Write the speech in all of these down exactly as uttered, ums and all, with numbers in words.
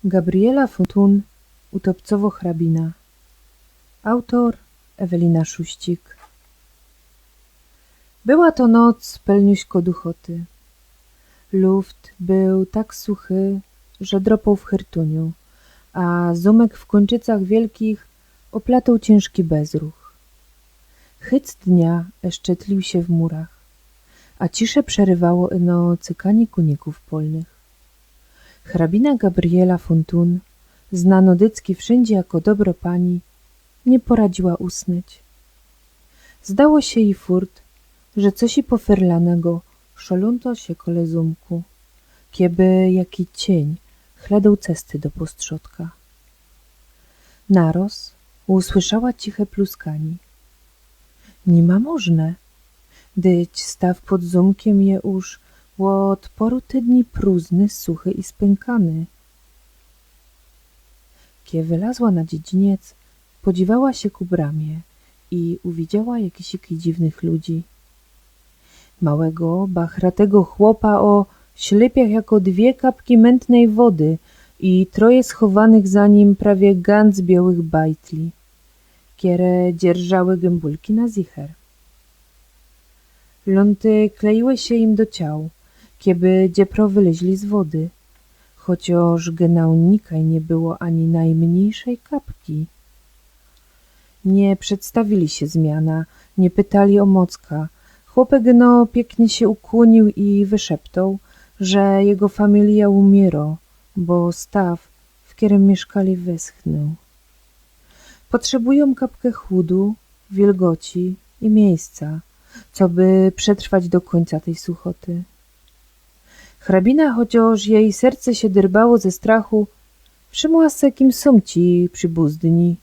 Gabriela Fontun, Utopcowo hrabina. Autor Ewelina Szuścik. Była to noc pełniuśko duchoty. Luft bōł tak suchy, że dropoł w hyrtuniu, a zōmek w Kōńczycach Wielkich oplatoł ciynżki bezruch. Hyc dnia jeszcze tlił sie w murach, a cisze przerywało ino cykanie kōnikōw polnych. Hrabina Gabriela Fontun, znano dycki wszyndzie jako dobro pani, niy poradziła usnyć. Zdało sie jij furt, że coś i pofyrlanego szolōnto sie kole zōmku, kieby jaki cień chledoł cesty do postrzodka. Naroz usłyszała ciche pluskanie. Niy ma możne, dyć staw pod zōmkiym je już ôd poru tydni prōżny, suchy i spynkany. Kiej wylazła na dziedziniec, podziwała sie ku bramie i uwidziała jakisiki dziwnych ludzi. Małego, bachratego chłopa ô ślypiach jako dwie kapki mętnej wody i troje schowanych za nim prawie gans biołych bajtli, kiere dzierżały gymbułki na zicher. Lōnty kleiły sie im do ciał, kieby dziepro wyleźli z wody, chociŏż genau nikaj niy było ani najmniyjszyj kapki. Niy przedstawili sie z miana, niy pytali ô mocka. Chłopek ino piyknie sie ukłōniōł i wyszeptoł, że jego familijŏ umiyrŏ, bo staw, w kerym miyszkali, wyschnył. Potrzebujōm kapkã chłudu, wilgoci i miyjsca, coby przetrwać do kōńca tyj suchoty. Hrabina, chociŏż jij serce sie dyrbało ze strachu, wszymła se, kim sōm ci przibuzdyni.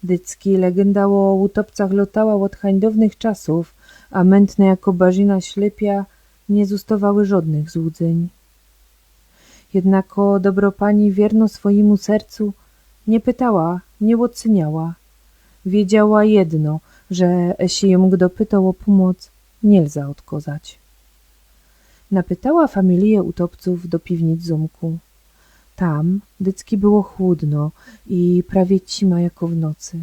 Dycki legynda ô utopcach lotała ôd hańdownych czasōw, a mętne jako barzina ślypia niy zōstowały żodnych złudzeń. Jednako dobro pani, wierno swojimu sercu, niy pytała, niy ôcyniała. Wiedziała jedno, że esie jōm gdo pytoł ô pōmoc, niy lza ôdkozać. Napytała familijã utopcōw do piwnic zōmku. Tam dycki było chłudno i prawie cima jako w nocy.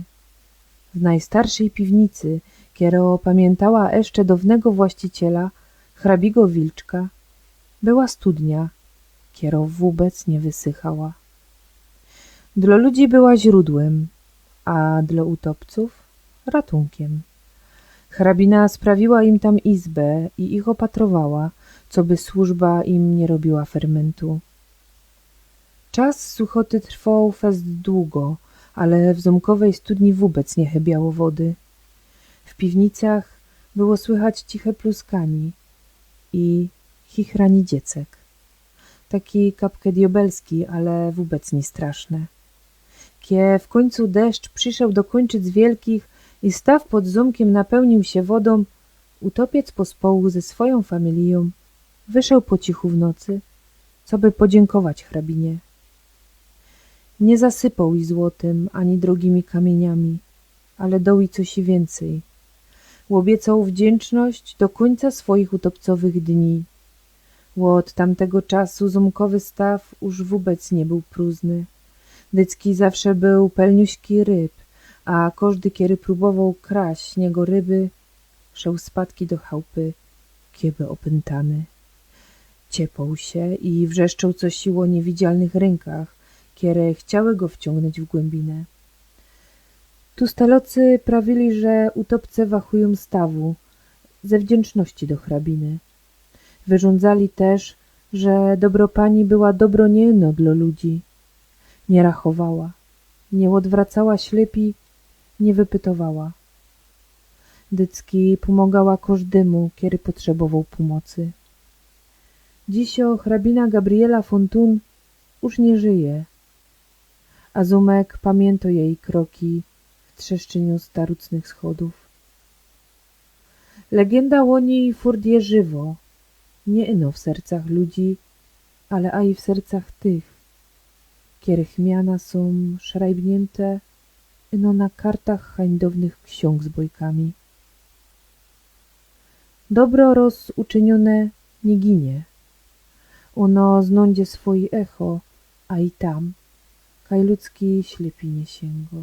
W nojstarszyj piwnicy, kerŏ pamiyntała jeszcze downego właściciela, hrabigo Wilczka, była studnia, kerŏ wōbec niy wysychała. Dlo ludzi była źrōdłym, a dlo utopcōw ratunkiym. Hrabina sprawiła im tam izbã i ich ôpatrowała, coby służba im niy robiła fermyntu. Czas suchoty trwoł fest dugo, ale w zōmkowej studni wōbec niy chybiało wody. W piwnicach było słychać ciche pluskanie i chichranie dziecek. Taki kapke diobelskie, ale wōbec niy straszne. Kiej w kōńcu deszcz przyszoł do Kōńczyc Wielkich i staw pod zōmkiym napełniōł sie wodōm, utopiec pospołu ze swojōm familijōm wyszoł po cichu w nocy, coby podziynkować hrabinie. Niy zasypoł ji złotym ani drogimi kamiyniami, ale doł ji coś i wiyncyj. Ôbiecoł wdziynczność do kōńca swoich utopcowych dni. Ôd tamtego czasu zōmkowy staw już wōbec niy bōł prōżny. Dycki zawsze bōł pełniuśki ryb, a kożdy, kery prōbowoł kraś z niego ryby, szoł spadki do chałpy, kieby ôpyntany. Ciepoł sie i wrzeszczoł coś ô niywidzialnych rynkach, kere chciały go wciōngnyć w głymbinã. Tustalocy prawili, że utopce wachujōm stawu ze wdziynczności do hrabiny. Wyrządzali tyż, że dobro pani była dobro niy ino dlo ludzi. Niy rachowała, niy ôdwracała ślypi, niy wypytowała. Dycki pōmogała kożdymu, kery potrzebowoł pōmocy. Dzisiŏ hrabina Gabriela Fontun już niy żyje, a zōmek pamiyntŏ jeji kroki w trzeszczyniu starucznych schodōw. Legynda ô nij furt je żywŏ, niy ino w sercach ludzi, ale aj w sercach tych, kerych miana sōm szrajbniynte ino na kartach hańdownych ksiōng z bojkami. Dobro roz uczyniōne niy ginie. Ôno znōdzie swoje echo, A i tam, kaj ludzkij ślepinie siyngo,